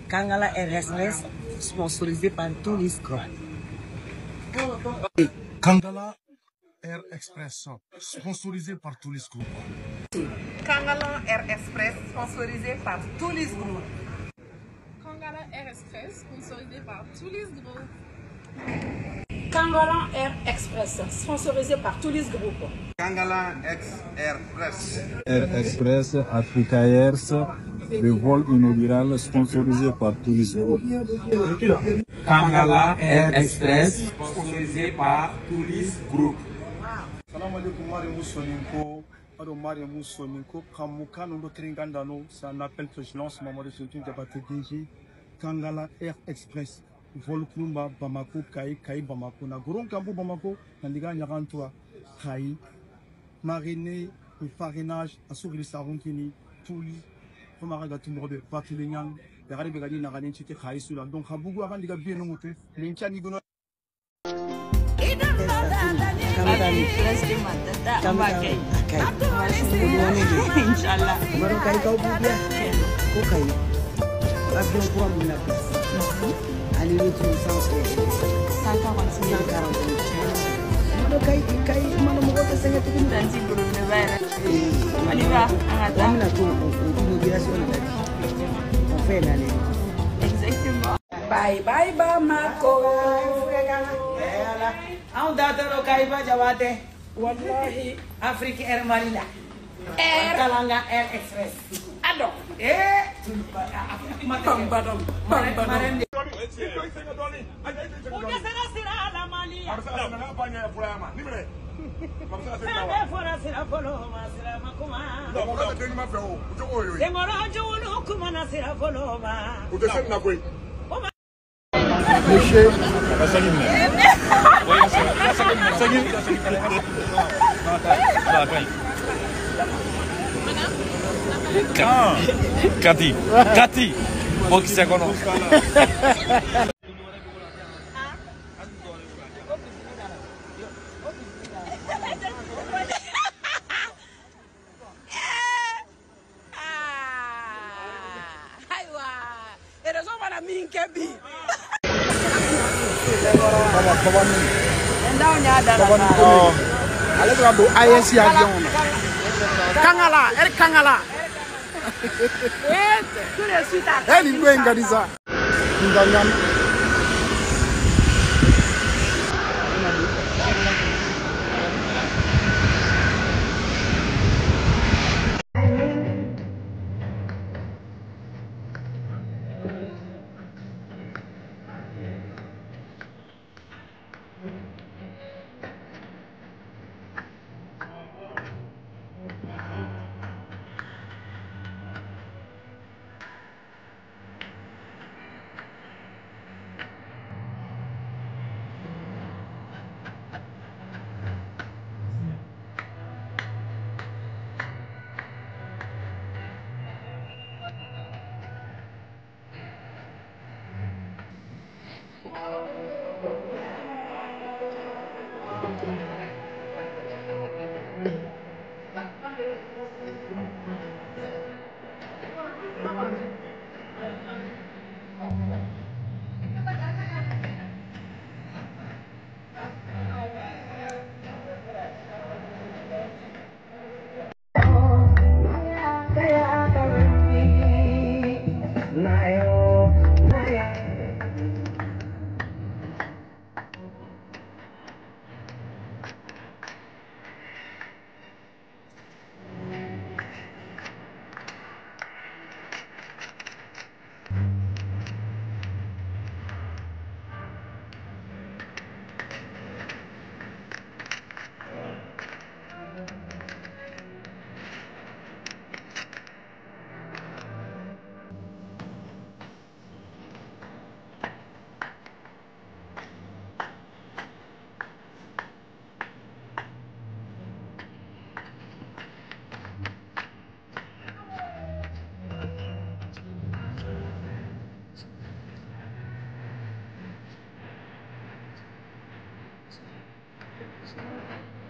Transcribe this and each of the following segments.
Kangala Air Express, sponsorisé par Toulis Group. Kangala Air Express, sponsorisé par Toulis Group. Kangala Air Express, sponsorisé par Toulis Group. Kangala Air Express, sponsorisé par Toulis Group. Kangala Air Express, sponsorisé par Toulis Group. Kangala Express. Air Express, Africa Air, le vol inaugural sponsorisé par Toulis Group. Kangala Air Express, sponsorisé par Toulis Group. Salam alaikum, Mariamou Soninko. Mariamou Soninko, Kamukano Tringandano, c'est un appel que je lance, Mamadou Soninko, Diabaté DG, Kangala Air Express. Vol Krumba, Bamako, Kayi, Kayi, Bamako. Na Goron Kambo, Bamako, Nandiga Nyarantoa, Kayi, mariné, le farinage, Assouri Saronkini, Touli, Komaraga Tumrobe, Batulingan, Yarade Begani Narani Chite Kayi Sula. Donc, Habougou Arandiga bien monté, Lincha Nigono. Inch'Allah. Aller-retour 140 On fait l'aller. Exactement. Bye bye Bamako. Wallahi Afrique Air Marina. Air Kalanga Air Express. Ado. Eh. Bambadam. Bambadam. Monsieur. Kati, Kati, Bokisekono. Ale bɛ ka don AES avion na. Kangala, Air Kangala. Eh, nin don in ka di sa. Ngangan.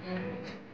Mm.